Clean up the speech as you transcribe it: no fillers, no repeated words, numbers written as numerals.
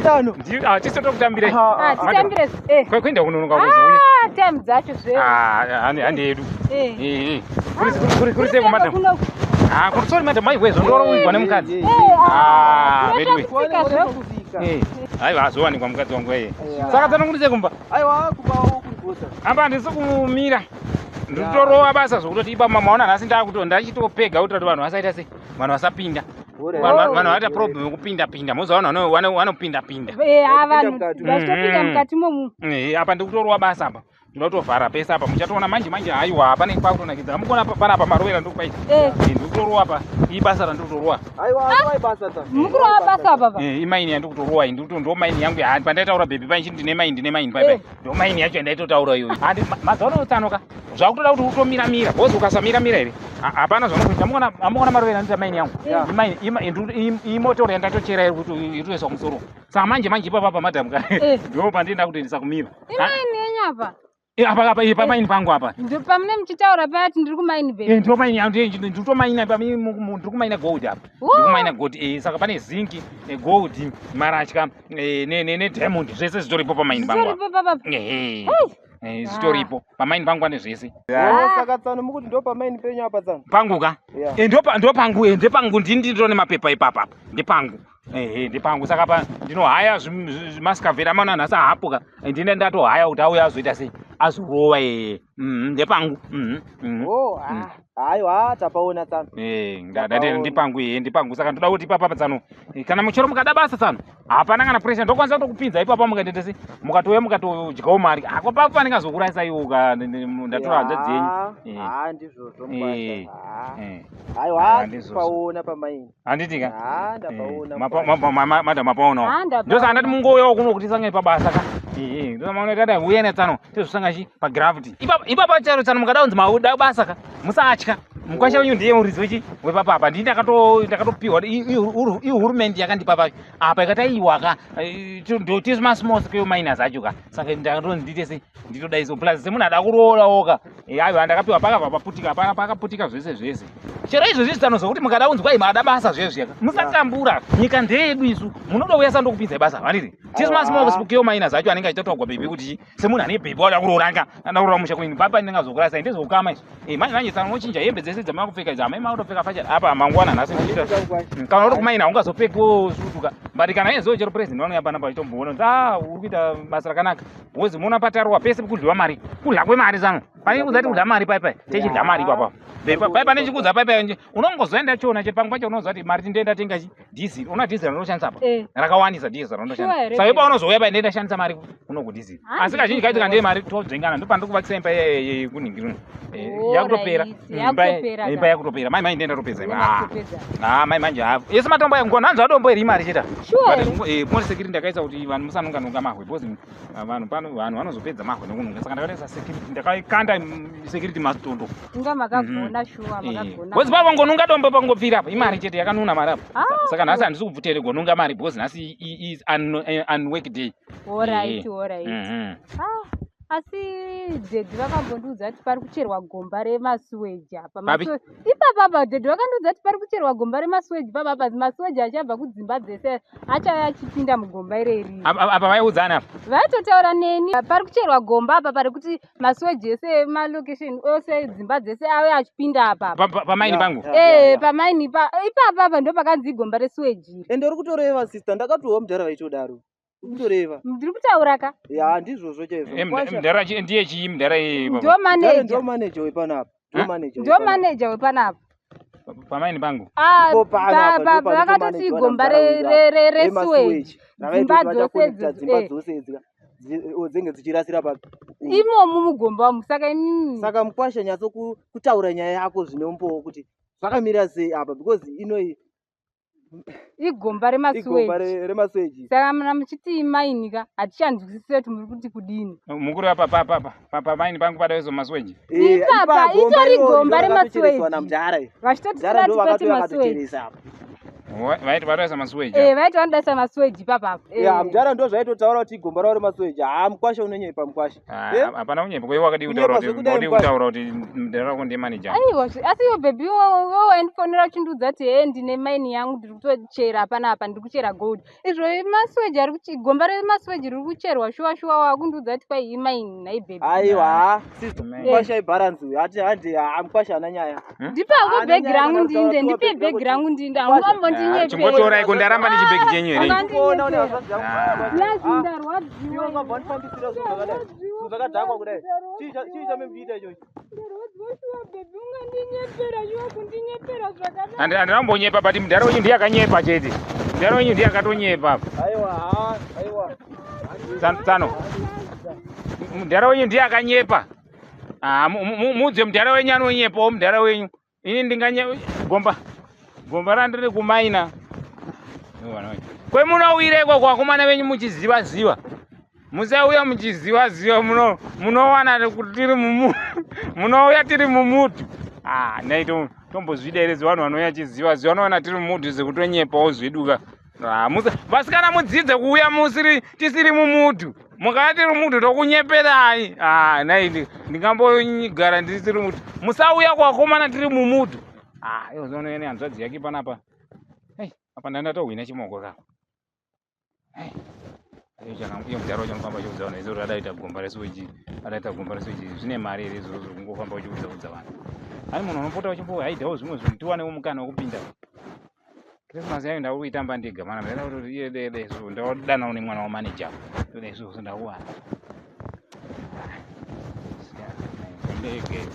Tsano. Ah, tisi tokutambire. Ah, titambire. Eh. Kuenda kunonoka kuzouya. Ah, time dzacho zve. Ah, handi yedu. Eh. Eh. Kuri kuri sei madam. Ah, kuri sorry madam, mai wezo ndoro uigwa nemukadzi. Eh. Ah, vedu. we. Eh. Aiwa azowanikwa mukadzi wangu eh. Saka tsanangurise kumba. Aiwa kumba kuri kusa. Apa handisi kumira. Ndiritorova basa zvokutoti ipa maona nhasi ndakuto ndachitopega kuti vanhu vasaita sei. Vanhu vasapinda. Vanhu vanoita problem yekupinda pinda. Moziva vanhu vanopinda pinda. Eh, vanhu vachitopinda mukati momu. Eh, apa ndikutorova basa apa. Ndinotovhara pese apa. Muchatoona manje manje haiwa pane pakutonakidza. Mukuona panapa marovera ndikupaita. Eh. Ndikutorova pa. Ibasa randikutorova. Aiwa, aiwa basa ta. Mukurova basa apa pa. Eh, imaini yandikutorova iyi. Ndikuto ndo maini yangu ya pandaitaura baby paini ndine maini ndine maini pai pai. Ndo maini yacho yandaitotaura iyoyo. Handi mazuva ano utsanoka. Zvakutoda kuti utomira mira. Boss ukasamira mira here. Hapana zvaunokuita. Mukuona amukuona marovera ndita maini yangu. Imaini imotora yandatochera iri kuti itoiswa kumusoro. Saka manje manje ipapa pa madam ka. Ndo pandinoda kutoendesa kumira. Imaini yenyu apa. Apa apa pa maini pangu apa. Ndo pamune muchitaura paya kuti ndiri kumaini baby. Eh, ndo maini yangu ndiri kutomaina pa ndiri kumaina gold apa. Ndiri kumaina gold eh saka pane zinc, gold, maratya ne ne diamond zvese zvitoripo pamaini pangu. Zvitoripo papa. Eh. Eh, zvitoripo pamaini pangu pane zvese. Oh, saka tsano mukuti ndo pamaini penyu apa tsano. Pangu ka? Eh, ndo pangu eh ndepangu ndini nditone mapepa ipapa apa. Ndepangu. Eh, ndepangu saka pa ndinohaya zvimaskavhera mana nhasi hapo ka. Ndine ndatohaya kuti auya azoita sei. Azorova eh. Ndepangu. Oh, ah. Aiwa, tapaona tsano. Eh, ndati ndipangu eh, ndipangu saka ndoda kuti ipapa tsano. Kana muchero mukada basa tsano. Hapana kana pressure ndokwanisa kutokupinza ipapa mukaendete sei. Mukatouya mukatodyawo mari. Ako papo pandingazokurayisa iwo ka ndatora hanzvadzi yenyu. Ah, ndizvozvo mkwasha. Aiwa, ndapaona pamaini. Handiti ka? Ah, ndapaona. Madam mapaonawo. Ndosaka ndati mungouyawo kuno kuti tisange pabasa ka. Eh, ndosaka tati uya netsano tizosanga chi pagravity. Ipapa chero tsano mukada kunzi mauda basa ka. Musatya. Mukwasha wenyu ndiye muridzi wechi wepapa apa. Ndini ndakatopiwa ihurumende yakandipa pa apa ikati aiwa ka tisu masmall scale miners acho ka. Saka ndakatonzi ndiite sei nditodai so plus semunhu ada kuroorawo ka. Aiwa ndakapiwa pakabva paputika pana pakaputika zvese zvese. Chero izvozvi zvitsano zvokuti mukada kunzi kwai mada basa zvezvi yaka. Musatambura nyika ndeyedu isu. Munoda kuuya sandokupinzai basa handiti. Tisu masmall scale miners acho anenge achitotaugwa bhebhi kuti semunhu ane bhebhi wada kuroora ka. Ada kuroora musha kwenyu papa ndingazokurasai ndezveukama izvi. Manje manje tsano unochinja hembe dzese dzamakupfeka idzi amai makutopfeka facha apa mangwana nhasi ndichita. Kana uri kumaina haungazopfekiwo sutuka. But kana iye chero president vanouya panapa vachitomboona kuti ah uri kuita basa rakanaka. Wozi muona patarowa pese kudyiwa mari. Kudya kwemari tsano. Pane kudza kuti kudya mari pai pai. Techidya mari ipapa. Pai pane chikudza pai pai unongozoenda chiona chete pamwe pacho unoziva kuti mari ndenda tenga chi diesel. Una diesel unoshandisa apa. Rakawandisa diesel raunoshandisa. Saka ipa unozouya pai ndenda shandisa mari kuno ku diesel. Asi kazhinji kacho kandee mari todzvengana ndopandikuvakisa imba yekunhingirino. Yakutopera. Imba yakutopera. Mai mai ndenda topedza imba. Ah mai manje hafu. Yese matombo yangu nhanzwa dombo iri imari cheta. Sure. Eh, more security ndakaisa kuti vanhu musanonga nonga mahwe because vanhu pano vanhu vanozopedza mahwe nokunonga. Saka ndakaisa security ndakaikanda security matondo. Inga makagona shuwa makagona. Because pavo ngonunga dombo pangopfira apa imari chete yakanuna mari apa. Saka nhasi handisi kubvutere gonunga mari because nhasi is unwork day. Alright, alright. Asi dhedhi vakambondiudza kuti pari kucherwa gomba remasuweji apa. Ipapa apa dhedhi vakandiudza kuti pari kucherwa gomba remasuweji papa apa masuweji achabva kudzimba dzese achauya achipinda mugomba ireri. Apa vaiudzana apa? Vaitotaura neni pari kucherwa gomba apa pari kuti masuweji ese emalokesheni ose dzimba dzese auya achipinda apa. Pamaini pangu? Eh, pamaini ipapa apa ndo pakanzi igomba resuweji iri. Ende uri kutoreva sister ndakatowa mudhara vaitodaro. Kutoreva. Ndiri kutaura ka? Ya, ndizvozvo chaizvo. Mudhara ndiye chii mudhara iye? Ndo manager. Ndo manager wepanapa. Ndo manager wepanapa. Pamaini pangu. Ah, vakatoti igomba resuweji. Dzimba dzose dzimba dzose idzi dzinge dzichirasira pa imomo mugomba umu saka inini. Saka mukwasha nyatso kutaura nyaya yako zvinombowo kuti zvakamira sei apa because inoi igomba remasuweji. Saka muna muchiti imaini ka hatichanzwisisi kuti muri kuti kudini. Mukuru apa pamaini pangu padaizo masuweji. Ipapa itori gomba remasuweji. Vachitoti tipete masuweji. Vaiti vatoisa masuweji. Eh, vaiti vanodaisa masuweji ipapapa. Ya, mudhara ndo zvaitotaura kuti gomba ravo remasuweji. Haa, mukwasha unonyepa mukwasha. Ah, Eh? Hapana kunyepa. Kwa hiyo wakadii Kunyepa kutaura kuti zvekudai wakadii mukwasha. kutaura kuti mudhara wako ndiye manager. Aiwa, asi iwe bhebhi iwe waindifonera uchindiudza kuti hee ndine maini yangu ndiri kutochera panapa ndiri kuchera gold. Izvo masuweji ari gomba remasuweji riri kucherwa shuwa shuwa wakundiudza kuti kwai imaini nhai bhebhi. Aiwa, haa, sister, Man. mukwasha ibharansi uyu. Hati handi, haa, mukwasha haana nyaya. Ndipako Ah, bhegi nenyaya rangu yekuda ndinde, kutaura ndipe bhegi bhegi rangu ndinde, Ah, haungambondinyeperi. Chimbotorai ko ndaramba nechibhegi chenyu here? Anga- Kuona une hanzvadzi yangu. Ah. Lazi Ah, ndarwadziwa. iwe ungabva wandifambisira zvinhu zvakadai. Zvinhu zvakadhakwa kudai. Chii chamemuchiita ichochi? Ndarwadziwa shuwa bhebhi ungandinyepera shuwa kundinyepera zvakadai. Handambonyepa but mudhara wenyu ndiye akanyepa chete. Mudhara wenyu ndiye akatonyepa. Aiwa, haa, aiwa. Tsano. Mudhara wenyu ndiye akanyepa. Ah, muudze mudhara wenyu anonyepawo mudhara wenyu. Ini ndinganye gomba gomba randiri kumaina. Yo, vana wenyu. Kwemunowira ikoko vakomana venyu muchiziva ziva. Musauya muchiziva ziva munowana kuti tiri mumu munouya tiri mumutu. Ah, nhai tombozvida here vanhu vanouya chiziva ziva vanowana tiri mumutu sekutonyepawo zvedu ka. Ah, vasikana mudzidze kuuya musiri tisiri mumutu. Mukauya tiri mumutu tokunyeperai. Ah, nhai ndingambogara ndisiri mutu. Musauya kuvakomana tiri mumutu. Ah, iyo zono ene hanzvadzi yake panapa. Hey, apa ndandatohwina chimoko ka. Hey. Iyo chaka iyo mudhara wacho anofamba achiudza vanhu izvo adaita gomba resuweji, adaita gomba resuweji zvine mari here izvozvo kungofamba uchiudza udza vanhu. Hani munhu unopota uchimbohaidawo zvimwe zvinhu tiwanewo mukana wekupinda. Christmas yayo ndakuitamba ndega mana ndaida kuti iye dai dai so ndadanawo nemwana wa manager. Dai so ndakuwana. Ndege.